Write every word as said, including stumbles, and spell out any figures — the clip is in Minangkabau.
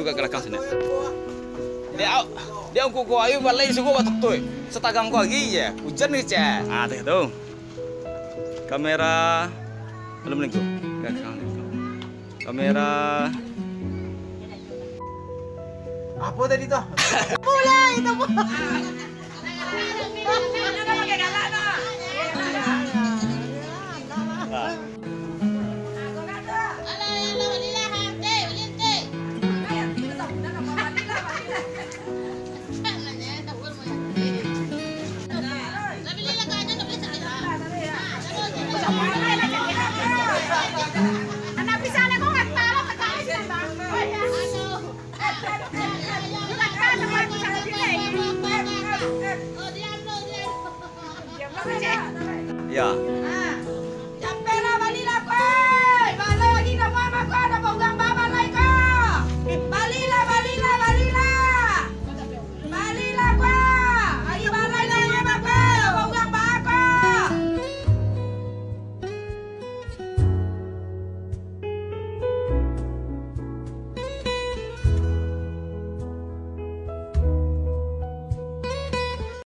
Ka balakang sinan. Dek au, dek angku ko ayo balai sugo batutuik. Satagang ko agi je. Ujan kecek. Ah, teh tu. Kamera belum lingkup. Belakang, belakang. Kamera. Apa tadi tu? Mulai tu. Ya,